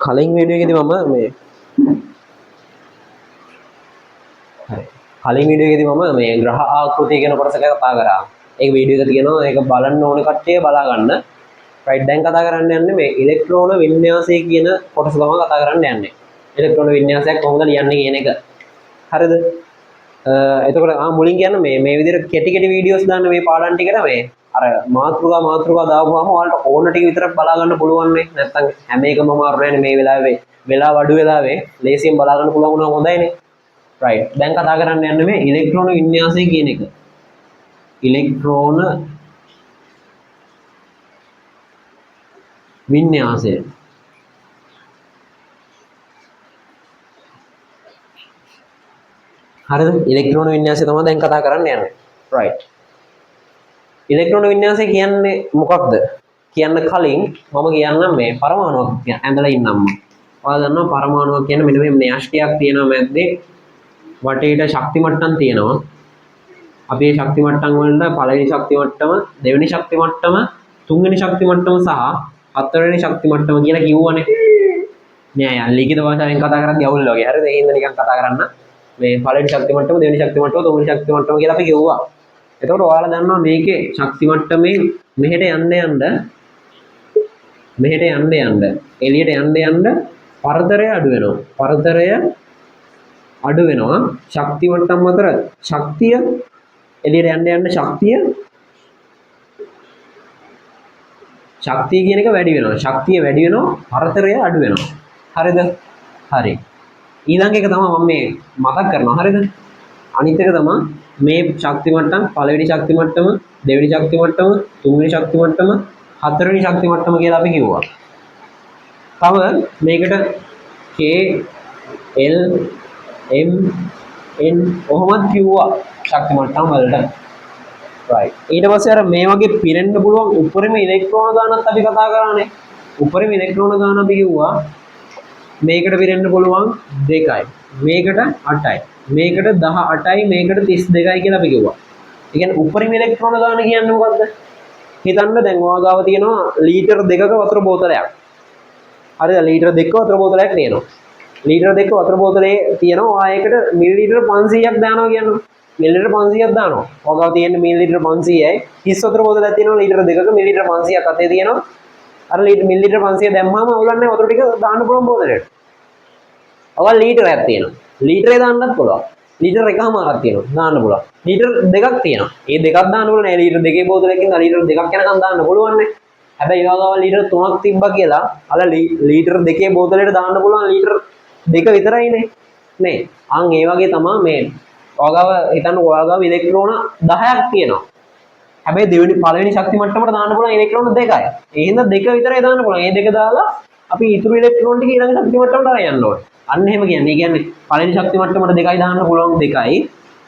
කලින් වීඩියෝ එකේදී මම මේ හරි කලින් වීඩියෝ එකේදී මම මේ ග්‍රහ ආකෘතිය ගැන කොටසක් කතා කරා. ඒක වීඩියෝ එක තියෙනවා. ඒක බලන්න ඕන කට්ටිය බලා ගන්න. රයිට්, දැන් කතා කරන්න යන්නේ මේ ඉලෙක්ට්‍රෝන වින්‍යාසය කියන කොටස තමයි කතා කරන්න යන්නේ. ඉලෙක්ට්‍රෝන වින්‍යාසයක් කොහොමද ලියන්නේ කියන එක. හරිද? එතකොට මුලින් කියන්න මේ මේ විදිහට කෙටි කෙටි වීඩියෝස් දාන්න මේ පාඩම් ටිකට මේ අර මාතෘකා මාතෘකා දාපුවාම ඔයාලට ඕන ටික විතරක් බලා ගන්න පුළුවන් නේ. නැත්තම් හැම එකම අමාරු නෑනේ මේ වෙලාවේ. වෙලාව අඩු වෙලාවේ ලේසියෙන් බලා ගන්න පුළුවන් වුණා හොඳයිනේ. රයිට්, දැන් කතා කරන්න යන්නේ මේ ඉලෙක්ට්‍රෝන වින්‍යාසය කියන එක. ඉලෙක්ට්‍රෝන වින්‍යාසය. හරිද? ඉලෙක්ට්‍රෝන වින්‍යාසය තමයි දැන් කතා කරන්න යන්නේ. රයිට්. ඉලෙක්ට්‍රෝන වින්‍යාසය කියන්නේ මොකක්ද? කියන්න කලින් මම කියන්නම් මේ පරමාණුවක් ඇඳලා ඉන්නම්. ඔයාලා දන්නවා පරමාණුවක් කියන්නේ මෙන්න මේ න්‍යෂ්ටියක් තියෙනවා මැද්දේ වටේට ශක්ති මට්ටම් තියෙනවා. අපි මේ ශක්ති මට්ටම් වලට පළවෙනි ශක්ති මට්ටම, දෙවෙනි ශක්ති මට්ටම, තුන්වෙනි ශක්ති මට්ටම සහ හතරවෙනි ශක්ති මට්ටම කියලා කිව්වනේ. නෑ යා ලිඛිත භාෂාවෙන් කතා කරද්දී අවුල් වගේ. හරිද? ඒ හින්දා නිකන් කතා කරන්න. මේ පළවෙනි ශක්ති මට්ටම, දෙවෙනි ශක්ති මට්ටම, තුන්වෙනි ශක්ති මට්ටම කියලා අපි කිව්වා. එතකොට ඔයාලා දන්නවා මේකේ ශක්ති මට්ටමේ මෙහෙට යන්න යන්න මෙහෙට යන්න යන්න එළියට යන්න යන්න පරතරය අඩු වෙනවා. පරතරය අඩු වෙනවා. ශක්ති මට්ටම් අතර ශක්තිය එළියට යන්න යන්න ශක්තිය ශක්තිය කියන එක වැඩි වෙනවා. ශක්තිය වැඩි වෙනවා, පරතරය අඩු වෙනවා. හරිද? හරි. ඊළඟ එක තමයි මම මේ මතක් කරනවා. හරිද? අනිත් එක තමයි මේ ශක්ති මට්ටම් පළවෙනි ශක්ති මට්ටම, දෙවෙනි ශක්ති මට්ටම, තුන්වෙනි ශක්ති මට්ටම, හතරවෙනි ශක්ති මට්ටම කියලා අපි කිව්වා. තව මේකට K L M N ඔහොමත් කිව්වා ශක්ති මට්ටම් වලට. රයිට්. ඊට පස්සේ අර මේ වගේ පිරෙන්න පුළුවන් උපරිම ඉලෙක්ට්‍රෝන ගානත් අපි කතා කරානේ. උපරිම ඉලෙක්ට්‍රෝන ගාන අපි කිව්වා මේකට පිරෙන්න පුළුවන් 2යි, මේකට 8යි, මේකට 18යි, මේකට 32යි කියලා අපි කිව්වා. ඒ කියන්නේ උපරිම ඉලෙක්ට්‍රෝන ගාන කියන්නේ මොකද්ද? හිතන්න දැන් ඔයා ගාව තියෙනවා ලීටර් දෙකක වතුර බෝතලයක්. හරිද? ලීටර් දෙකක වතුර බෝතලයක් තියෙනවා. ලීටර් දෙක වතුර බෝතලේ තියෙනවා. ඔයා ඒකට මිලිලීටර් 500ක් දානවා කියන්නකො. මිලිලීටර් 500ක් දානවා. ඔයා ගාව තියෙන මිලිලීටර් 500යි. හිස් වතුර බෝතලයක් තියෙනවා ලීටර් දෙකක මිලිලීටර් 500ක් අතේ තියෙනවා. අර මිලිලීටර් 500 දැම්මාම අවුලක් නැහැ වතුර ටික දාන්න පුළුවන් බෝතලෙට. ඔයා ලීටරයක් තියෙනවා. ලීටරේ දාන්නත් පුළුවන්. ලීටර් එකමාරක් තියෙනවා. දාන්න පුළුවන්. ලීටර් දෙකක් තියෙනවා. ඒ දෙකක් දාන්න පුළුවන්. ඒ ලීටර් දෙකේ බෝතලයකින් ලීටර් දෙකක් යනකම් දාන්න පුළුවන් නේ. හැබැයි ඔයා ගාව ලීටර් තුනක් තිබ්බා කියලා අර ලීටර් දෙකේ බෝතලෙට දාන්න පුළුවන් ලීටර් දෙක විතරයිනේ. නේ? අන් ඒ වගේ තමා මේ ඔයා ගාව හිතන්න ඔයා ගාව ඉලෙක්ට්‍රෝන 10ක් තියෙනවා. හැබැයි දෙවෙනි පළවෙනි ශක්ති මට්ටමට දාන්න පුළුවන් ඉලෙක්ට්‍රෝන දෙකයි. ඒ හින්දා දෙක විතරයි දාන්න පුළුවන්. ඒ දෙක දාලා අපි ඉතුරු ඉලෙක්ට්‍රෝන ටික ඊළඟ ශක්ති මට්ටමට අරන් යන්න ඕනේ. අන්න එහෙම කියන්නේ. ඒ කියන්නේ පළවෙනි ශක්ති මට්ටමට දෙකයි දාන්න පුළුවන් දෙකයි.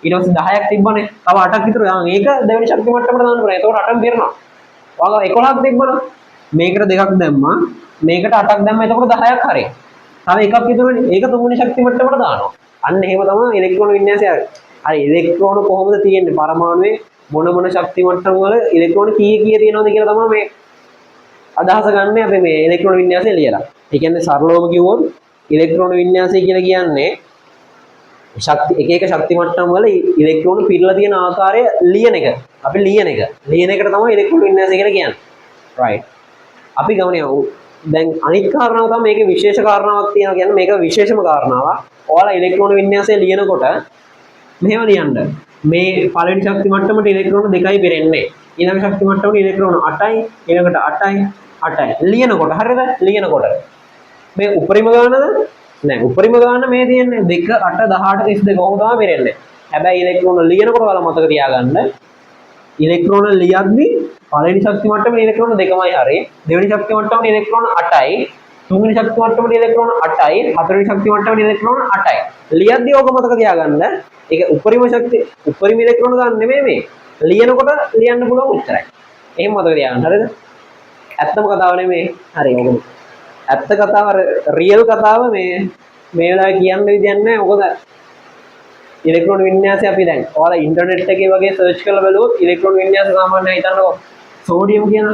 ඊට පස්සේ 10ක් තිබ්බනේ. තව 8ක් ඉතුරු. ආන් ඒක දෙවෙනි ශක්ති මට්ටමට දාන්න පුළුවන්. එතකොට 8ම පිරෙනවා. ඔයාලා 11ක් තිබ්බනේ. මේකට දෙකක් දැම්මා. මේකට 8ක් දැම්මා. එතකොට 10ක් හරි. තව එකක් ඉතුරුනේ. ඒක තුන්වෙනි ශක්ති මට්ටමට දානවා. අන්න එහෙම තමයි ඉලෙක්ට්‍රෝන වින්‍යාසය. හරි, ඉලෙක්ට්‍රෝන කොහොමද තියෙන්නේ? පරමාණුවේ මොන මොන ශක්ති මට්ටම් වල ඉලෙක්ට්‍රෝන කීය කීය තියෙනවද කියලා තමයි මේ අදහස ගන්න අපි මේ ඉලෙක්ට්‍රෝන වින්‍යාසය ලියලා. ඒ කියන්නේ සරලවම කිව්වොත් ඉලෙක්ට්‍රෝන වින්‍යාසය කියලා කියන්නේ ශක්ති එක එක ශක්ති මට්ටම් වල ඉලෙක්ට්‍රෝන පිරලා තියෙන ආකාරය ලියන එක. අපි ලියන එක. ලියන එකට තමයි ඉලෙක්ට්‍රෝන වින්‍යාසය කියලා කියන්නේ. රයිට්. අපි ගමනේ දැන් අනිත් කාරණාව තමයි මේකේ විශේෂ කාරණාවක් තියෙනවා කියන්නේ මේක විශේෂම කාරණාවක්. ඔයාලා ඉලෙක්ට්‍රෝන වින්‍යාසය ලියනකොට මෙහෙම ලියන්න. මේ පළවෙනි ශක්ති මට්ටමට ඉලෙක්ට්‍රෝන දෙකයි පිරෙන්නේ. ඊළඟ ශක්ති මට්ටමට ඉලෙක්ට්‍රෝන 8යි, ඊළඟට 8යි, 8යි. ලියනකොට හරියද? ලියනකොට මේ උපරිම ගානද? නෑ, උපරිම ගාන මේ තියෙන්නේ 2 8 18 32 කොහොම තමයි පිරෙන්නේ. හැබැයි ඉලෙක්ට්‍රෝන ලියනකොට ඔයාලා මතක තියාගන්න ඉලෙක්ට්‍රෝන ලියද්දි පළවෙනි ශක්ති මට්ටමේ ඉලෙක්ට්‍රෝන දෙකමයි හරි. දෙවෙනි ශක්ති මට්ටමේ ඉලෙක්ට්‍රෝන 8යි, තුන්වෙනි ශක්ති මට්ටමේ ඉලෙක්ට්‍රෝන 8යි, හතරවෙනි ශක්ති මට්ටමේ ඉලෙක්ට්‍රෝන 8යි. ලියද්දි ඕක මතක තියාගන්න. ඒක උපරිම ශක්ති උපරිම ඉලෙක්ට්‍රෝන ගන්න නෙමෙයි මේ. ලියනකොට ලියන්න පුළුවන් උත්තරයි. එහෙම මතක තියාගන්න. හරිද? ඇත්තම කතාව නෙමෙයි. හරි ඕකම. ඇත්ත කතාව රියල් කතාව මේ මේ වෙලාවේ කියන්න විදියක් නෑ. මොකද ඉලෙක්ට්‍රෝන වින්‍යාසය අපි දැන් ඔයාලා ඉන්ටර්නෙට් එකේ වගේ සර්ච් කරලා බලුවොත් ඉලෙක්ට්‍රෝන වින්‍යාසය සාමාන්‍යයෙන් හිතන්නකෝ සෝඩියම් කියන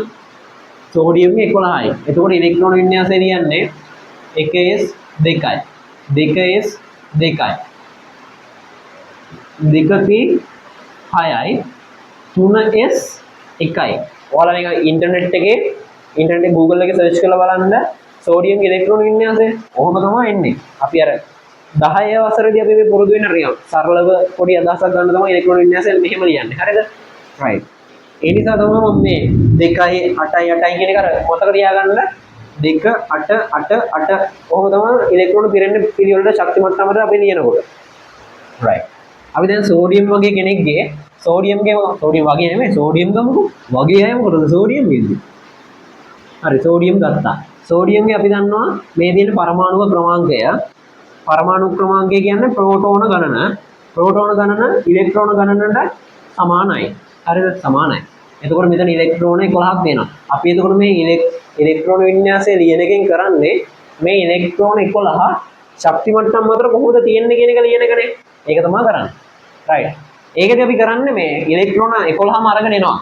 සෝඩියම් 11යි. එතකොට ඉලෙක්ට්‍රෝන වින්‍යාසය ලියන්නේ 1s 2යි 2s 2යි 2p 6යි 3s 1යි. ඔයාලා මේක ඉන්ටර්නෙට් එකේ ඉන්ටර්නෙට් Google එකේ සර්ච් කරලා බලන්න සෝඩියම් ඉලෙක්ට්‍රෝන වින්‍යාසය. ඔහොම තමයි එන්නේ. අපි අර 10 වසරේදී අපි මේ පුරුදු වෙන රියල් සරලව පොඩි අදහසක් ගන්න තමයි ඉලෙක්ට්‍රෝන වින්‍යාසය මෙහෙම ලියන්නේ. හරිද? රයිට්. ඒ නිසා තමයි මම මේ 2යි 8යි 8යි කියන එක අර මතක තියාගන්න 2 8 8 8 ඔහොම තමයි ඉලෙක්ට්‍රෝන පිරෙන්න පිළිවෙලට ශක්ති මට්ටමට අපි ලියනකොට. රයිට්. අපි දැන් සෝඩියම් වගේ කෙනෙක්ගේ සෝඩියම්ගේ සෝඩියම් වගේ නෙමෙයි සෝඩියම් ගමුකෝ. වගේ අය මොකටද සෝඩියම් ඉන්නේ? හරි, සෝඩියම් ගත්තා. සෝඩියම්ගේ අපි දන්නවා මේ තියෙන පරමාණුක ක්‍රමාංකය. පරමාණු ක්‍රමාංකය කියන්නේ ප්‍රෝටෝන ගණන. ප්‍රෝටෝන ගණන ඉලෙක්ට්‍රෝන ගණනට සමානයි. හරිද? සමානයි. එතකොට මෙතන ඉලෙක්ට්‍රෝන 11ක් තියෙනවා. අපි එතකොට මේ ඉලෙක්ට්‍රෝන වින්‍යාසය ලියන එකෙන් කරන්නේ මේ ඉලෙක්ට්‍රෝන 11 ශක්ති මට්ටම් අතර කොහොමද තියෙන්නේ කියන එක ලියන එකනේ. ඒක තමයි කරන්නේ. රයිට්. ඒකදී අපි කරන්නේ මේ ඉලෙක්ට්‍රෝන 11ම අරගෙන එනවා.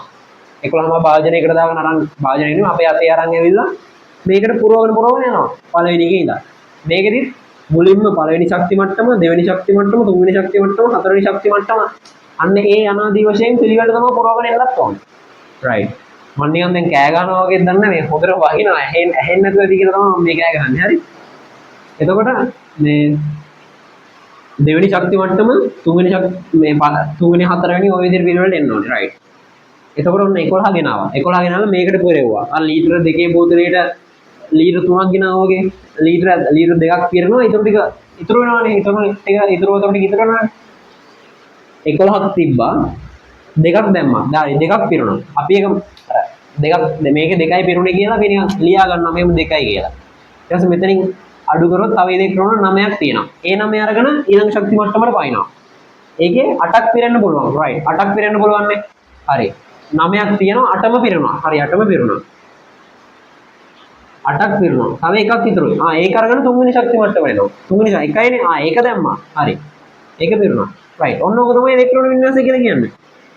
11ම භාජනයකට දාගෙන අරන්, භාජනය නෙමෙයි, අපේ අතේ අරන් ඇවිල්ලා මේකට පුරවගෙන පුරවගෙන යනවා. පළවෙනි එකේ ඉඳන්. මේකෙදිත් මුලින්ම පළවෙනි ශක්ති මට්ටම, දෙවෙනි ශක්ති මට්ටම, තුන්වෙනි ශක්ති මට්ටම, හතරවෙනි ශක්ති මට්ටම, අන්න ඒ අනාදී වශයෙන් පිළිවෙලට තමයි පුරවගෙන එන්නත් ඕනේ. රයිට්. මං නිකන් දැන් කෑ ගහනවා වගේ දන්නේ මේ හොඳට වහිනවා ඇහෙන්නේ නැතුව ඇති කියලා තමයි මම මේ කෑ ගහන්නේ. හරි. එතකොට මේ දෙවෙනි ශක්ති මට්ටම, තුන්වෙනි ශක්ති මේ තුන්වෙනි, හතරවෙනි ඔය විදිහට පිළිවෙලට එන්න ඕනේ. රයිට්. එතකොට ඔන්න 11 ගෙනාවා. 11 ගෙනාලා මේකට පුරෙව්වා. අර ලීටර දෙකේ බෝතලයට ලීටර තුනක් ගෙනාවා වගේ ලීටර ලීටර දෙකක් පිරෙනවා. ඉතුරු ටික ඉතුරු වෙනවනේ. ඉතුරු ටික ඉතුරු වතුර ටික ඉතුරු වෙනවනේ. 11ක් තිබ්බා. දෙකක් දැම්මා. දැන් දෙකක් පිරුණා. අපි ඒක අර දෙකක් මේකේ දෙකයි පිරුණේ කියලා අපි නිකන් ලියා ගන්නවා මෙහෙම දෙකයි කියලා. ඊට පස්සේ මෙතනින් අඩු කරොත් තව ඉලෙක්ට්‍රෝන 9ක් තියෙනවා. ඒ 9 අරගෙන ඊළඟ ශක්ති මට්ටමට පයින්නවා. ඒකේ 8ක් පිරෙන්න පුළුවන්. රයිට්. 8ක් පිරෙන්න පුළුවන් නේ. හරි. 9ක් තියෙනවා, 8ම පිරෙනවා. හරි, 8ම පිරුණා. 8ක් පිරුණා. තව එකක් ඉතුරුයි. ආ, ඒක අරගෙන තුන්වෙනි ශක්ති මට්ටමට එනවා. තුන්වෙනි එකයිනේ. ආ, ඒක දැම්මා. හරි. ඒක පිරුණා. රයිට්. ඔන්න ඔක තමයි ඉලෙක්ට්‍රෝන වින්‍යාසය කියලා කියන්නේ.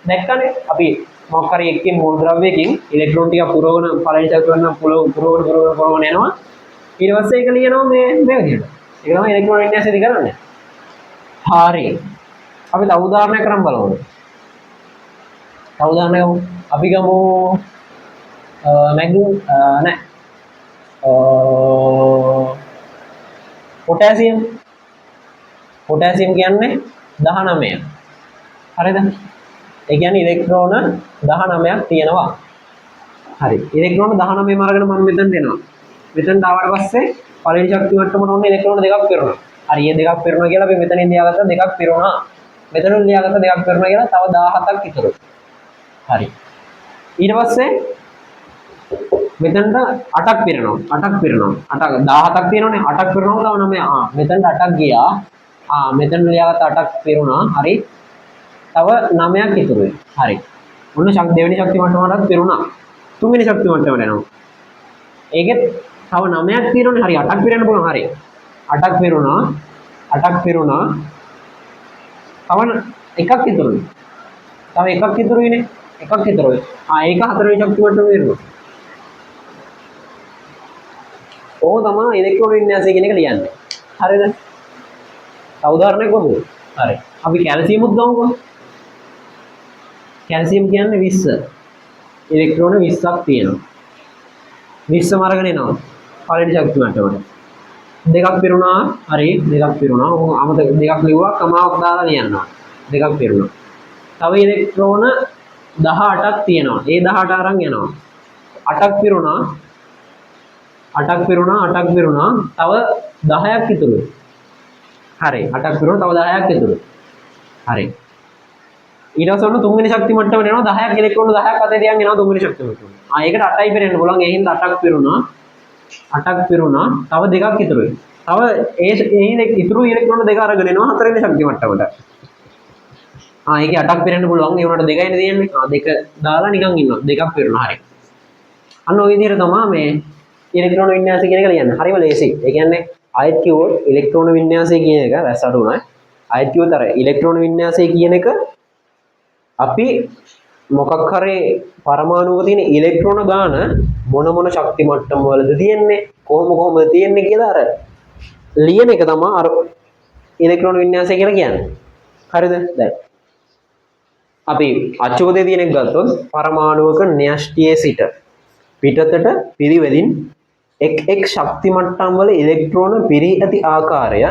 දැක්කනේ අපි මොකක් හරි එකකින් මූල ද්‍රව්‍යකින් ඉලෙක්ට්‍රෝන ටිකක් පුරවගෙන පළවෙනි ශක්ති මට්ටම පුරවගෙන පුරවගෙන පුරවගෙන යනවා. ඊට පස්සේ ඒක ලියනවා මේ මේ විදිහට. ඒක තමයි ඉලෙක්ට්‍රෝන වින්‍යාසයේදී කරන්නේ. හරි. අපි තව උදාහරණයක් කරන් බලමු. තව උදාහරණයක් ගමු. අපි ගමු මැග්නි නෑ, පොටෑසියම්. පොටෑසියම් කියන්නේ 19. හරිද? ඒ කියන්නේ ඉලෙක්ට්‍රෝන 19ක් තියෙනවා. හරි. ඉලෙක්ට්‍රෝන 19ම අරගෙන මම මෙතනට එනවා. මෙතනට ආවට පස්සේ පළවෙනි ශක්ති මට්ටමට ඔන්න ඉලෙක්ට්‍රෝන දෙකක් පිරුණා. හරි, ඒ දෙකක් පිරුණා කියලා අපි මෙතනින් ලියාගත්තා දෙකක් පිරුණා. මෙතනින් ලියාගත්තා දෙකක් පිරුණා කියලා තව 17ක් ඉතුරුයි. හරි. ඊට පස්සේ මෙතනට 8ක් පිරෙනවා. 8ක් පිරෙනවා. 8ක් 17ක් තියෙනවනේ. 8ක් පිරෙනවා තව 9. ආ, මෙතනට 8ක් ගියා. ආ, මෙතන ලියාගත්ත 8ක් පිරුණා. හරි. තව 9ක් ඉතුරුයි. හරි. ඔන්න දෙවෙනි ශක්ති මට්ටමටත් පිරුණා. තුන්වෙනි ශක්ති මට්ටමට එනවා. ඒකෙත් තව 9ක් තියෙනවනේ. හරි, 8ක් පිරෙන්න පුළුවන්. හරි. 8ක් පිරුණා. 8ක් පිරුණා. තව එකක් ඉතුරුයි. තව එකක් ඉතුරුයිනේ. එකක් ඉතුරුයි. ආ, ඒක හතරවෙනි ශක්ති මට්ටම පිරුණා. ඕක තමයි ඉලෙක්ට්‍රෝන වින්‍යාසය කියන එක ලියන්නේ. හරිද? තව උදාහරණයක් ගමු. හරි. අපි කැල්සියමුත් ගමුකෝ. කැල්සියම් කියන්නේ 20. ඉලෙක්ට්‍රෝන 20ක් තියෙනවා. 20ම අරගෙන එනවා පළවෙනි ශක්ති මට්ටමට. දෙකක් පිරුණා. හරි, දෙකක් පිරුණා. ඔහොම අමතක දෙකක් ලිව්වා, කමාවක් දාලා ලියනවා. දෙකක් පිරුණා. තව ඉලෙක්ට්‍රෝන 18ක් තියෙනවා. ඒ 18 අරන් යනවා. 8ක් පිරුණා. 8ක් පිරුණා, 8ක් පිරුණා. තව 10ක් ඉතුරුයි. හරි, 8ක් පිරුණා, තව 10ක් ඉතුරුයි. හරි. ඊට පස්සේ ඔන්න තුන්වෙනි ශක්ති මට්ටමට එනවා. 10ක් ඉලෙක්ට්‍රෝන 10ක් අතේ තියන් එනවා තුන්වෙනි ශක්ති මට්ටමට. ආ, ඒකට 8යි පිරෙන්න පුළුවන්. ඒ හින්දා 8ක් පිරුණා. 8ක් පිරුණා. තව දෙකක් ඉතුරුයි. තව ඒ ඒ ඉතුරු ඉලෙක්ට්‍රෝන දෙක අරගෙන එනවා හතරවෙනි ශක්ති මට්ටමට. ආ, ඒකේ 8ක් පිරෙන්න පුළුවන්. ඒ වුණාට දෙකයිනේ තියෙන්නේ. ආ, දෙක දාලා නිකන් ඉන්නවා. දෙකක් පිරුණා. හරි. අන්න ඔය විදිහට තමයි මේ ඉලෙක්ට්‍රෝන වින්‍යාසය කියන එක ලියන්නේ. හරිම ලේසි. ඒ කියන්නේ ආයෙත් කිව්වොත් ඉලෙක්ට්‍රෝන වින්‍යාසය කියන එක වැස්ස අඩු වුණා. ආයෙත් කිව්වොත් අර ඉලෙක්ට්‍රෝන වින්‍යාසය කියන එක අපි මොකක් හරි පරමාණුවක තියෙන ඉලෙක්ට්‍රෝන ගාන මොන මොන ශක්ති මට්ටම් වලද තියෙන්නේ, කොහොම කොහොමද තියෙන්නේ කියලා අර ලියන එක තමයි අර ඉලෙක්ට්‍රෝන වින්‍යාසය කියලා කියන්නේ. හරිද? දැන් අපි අච්චුපතේ තියෙන එක ගත්තොත් පරමාණුවක න්‍යෂ්ටියේ සිට පිටතට පිළිවෙලින් එක් එක් ශක්ති මට්ටම් වල ඉලෙක්ට්‍රෝන පිරී ඇති ආකාරය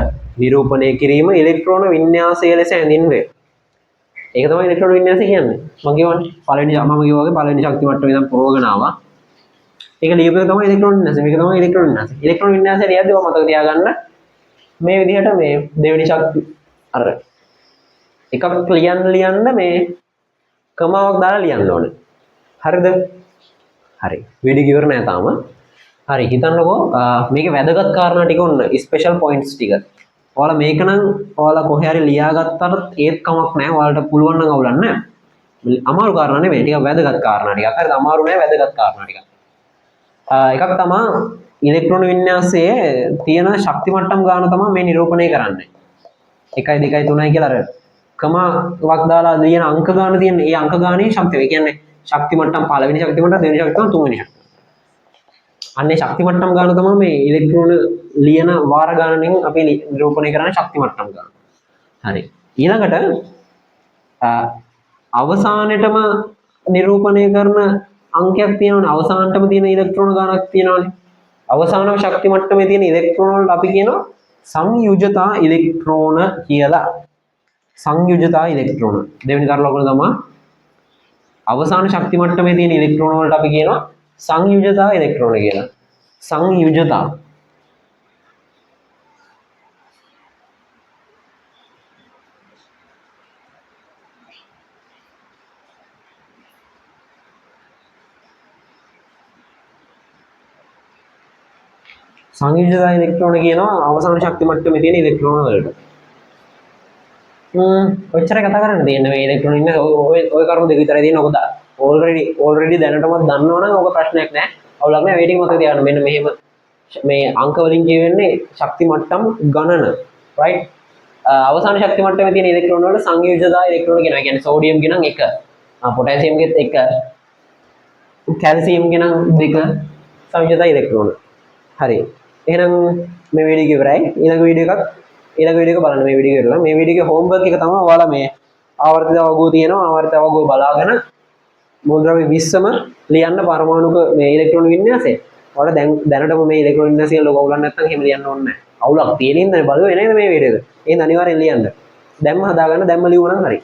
නිරූපණය කිරීම ඉලෙක්ට්‍රෝන වින්‍යාසය ලෙස හැඳින්වේ. ඒක තමයි ඉලෙක්ට්‍රෝන වින්‍යාසය කියන්නේ. මම කියවනේ පළවෙනි, මම කිව්වා වගේ පළවෙනි ශක්ති මට්ටම ඉඳන් පුරවගෙන ආවා. ඒක ලියපු එක තමයි ඉලෙක්ට්‍රෝන වින්‍යාසය. මේක තමයි ඉලෙක්ට්‍රෝන වින්‍යාසය. ඉලෙක්ට්‍රෝන වින්‍යාසය ලියද්දී ඔයා මතක තියාගන්න මේ විදිහට මේ දෙවෙනි ශක්ති අර එකක් ලියන්න ලියන්න මේ කමාවක් දාලා ලියන්න ඕනේ. හරිද? හරි. වීඩියෝ ඉවර නෑ තාම. හරි, හිතන්නකෝ මේකේ වැදගත් කාරණා ටික ඔන්න ස්පෙෂල් පොයින්ට්ස් ටික. ඔයාලා මේක නම් ඔයාලා කොහේ හරි ලියාගත්තට ඒත් කමක් නෑ. ඔයාලට පුළුවන් නම් අවුලක් නෑ. අමාරු කාරණා නෙමෙයි, ටිකක් වැදගත් කාරණා ටිකක්. හරිද? අමාරු නෑ, වැදගත් කාරණා ටිකක්. එකක් තමා ඉලෙක්ට්‍රෝන වින්‍යාසයේ තියෙන ශක්ති මට්ටම් ගාන තමා මේ නිරූපණය කරන්නේ. 1 2 3 කියලා අර කමාවක් දාලා තියෙන අංක ගාන තියෙන ඒ අංක ගානේ ශක්තිය. ඒ කියන්නේ ශක්ති මට්ටම් පළවෙනි ශක්ති මට්ටම, දෙවෙනි ශක්ති මට්ටම, තුන්වෙනි ශක්ති. අන්නේ ශක්ති මට්ටම් ගාන තමයි මේ ඉලෙක්ට්‍රෝන ලියන වාර ගානකින් අපි නිරූපණය කරන්නේ ශක්ති මට්ටම් ගාන. හරි. ඊළඟට අවසානෙටම නිරූපණය කරන අංකයක් තියෙනවනේ. අවසානටම තියෙන ඉලෙක්ට්‍රෝන ගානක් තියෙනවනේ. අවසානම ශක්ති මට්ටමේ තියෙන ඉලෙක්ට්‍රෝන වලට අපි කියනවා සංයුජතා ඉලෙක්ට්‍රෝන කියලා. සංයුජතා ඉලෙක්ට්‍රෝන. දෙවෙනි තර ලකුණ තමයි අවසාන ශක්ති මට්ටමේ තියෙන ඉලෙක්ට්‍රෝන වලට අපි කියනවා සංයුජතා ඉලෙක්ට්‍රෝන කියලා. සංයුජතා. සංයුජතා ඉලෙක්ට්‍රෝන කියනවා අවසාන ශක්ති මට්ටමේ තියෙන ඉලෙක්ට්‍රෝන වලට. ඔච්චරයි කතා කරන්න තියෙන්නේ මේ ඉලෙක්ට්‍රෝන ඉන්න ඔය කරුණු දෙක විතරයි තියෙන්නේ. ඔක ඔල්රෙඩි දැනටමත් දන්නවනම් ඔක ප්‍රශ්නයක් නෑ. අවුලක් නෑ. වේටින් මතක තියාගන්න. මෙන්න මෙහෙම මේ අංක වලින් කියවෙන්නේ ශක්ති මට්ටම් ගණන. රයිට්? අවසාන ශක්ති මට්ටමේ තියෙන ඉලෙක්ට්‍රෝන වලට සංයුජතා ඉලෙක්ට්‍රෝන කියනවා. ඒ කියන්නේ සෝඩියම් ගේ නම් 1, පොටෑසියම් ගෙත් 1, කැල්සියම් ගේ නම් 2 සංයුජතා ඉලෙක්ට්‍රෝන. හරි. එහෙනම් මේ වීඩියෝ එක ඉවරයි. ඊළඟ වීඩියෝ එකක් ඊළඟ වීඩියෝ එක බලන්න. මේ වීඩියෝ එක ඉවරලා මේ වීඩියෝ එකේ හෝම්වර්ක් එක තමයි ඔයාලා මේ ආවර්තිත වගුව තියෙනවා. ආවර්තිත වගුව බලාගෙන මූලද්‍රව්‍ය 20ම ලියන්න පරමාණුක මේ ඉලෙක්ට්‍රෝන වින්‍යාසය. ඔයාලා දැන් දැනටම මේ ඉලෙක්ට්‍රෝන වින්‍යාසය ලොකු අවුලක් නැත්නම් එහෙම ලියන්න ඕනේ නැහැ. අවුලක් තියෙන හින්දානේ බලුවේ නේද මේ වීඩියෝ එක. එහෙනම් අනිවාර්යෙන් ලියන්න. දැම්ම හදාගන්න, දැම්ම ලියුවා නම් හරි.